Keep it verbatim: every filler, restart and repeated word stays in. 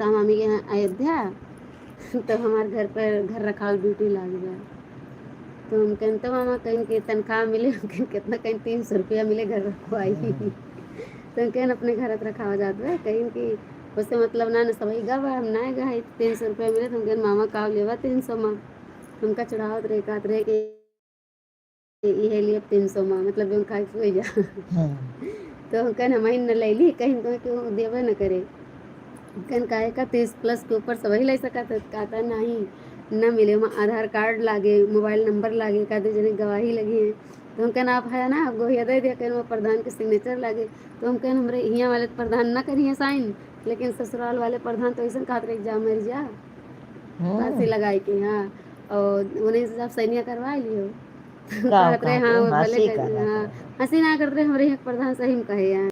मामी के यहाँ अयोध्या, तो हमार घर पर घर रखाव ड्यूटी लाग गया। तो हम कहन, तो मामा कहीं के तनख्वाह मिले, हम कहन कितना, कहीं तीन सौ रुपया मिले घर रखवाई। हम्म। तो हम कहन अपने घर रखावा जात बा, कहीं कि उससे मतलब ना, ना सभी गा बा, हम ना गा है, तीन सौ रुपया मिले, तो हम कहन मामा का लेवा तीन सौ मा, हमका चढ़ावत रहे, कहत रहे कि इहे लिए तीन सौ मा, मतलब जौन खाए के होई जा। हम्म। तो हम कहन हम ही न लैली, कहीं तो क्यों देवे न करे। कहन काहे का तीस प्लस के ऊपर सबही ले सकत है, कहता नहीं, न मिले, वहाँ आधार कार्ड लागे, मोबाइल नंबर लागे, का दे जने गवाही लगी है। तो हम कहन आप है ना, आप गोहिया दे दिया, कहन वो प्रधान के सिग्नेचर लागे। तो हम कहन हमरे हियाँ वाले प्रधान ना करिए साइन, लेकिन ससुराल वाले प्रधान तो ऐसा कहत रहे जा मर जा, फांसी हम्म। लगाए के, हाँ। और उन्हें से सब सैनिया करवा लियो। का कहत रहे, कहत हाँ, रहे? वो भले हंसी कर, का कहत हाँ, रहे? हंसी ना करत रहे, हमरे यहाँ प्रधान सही में कहे, हाँ,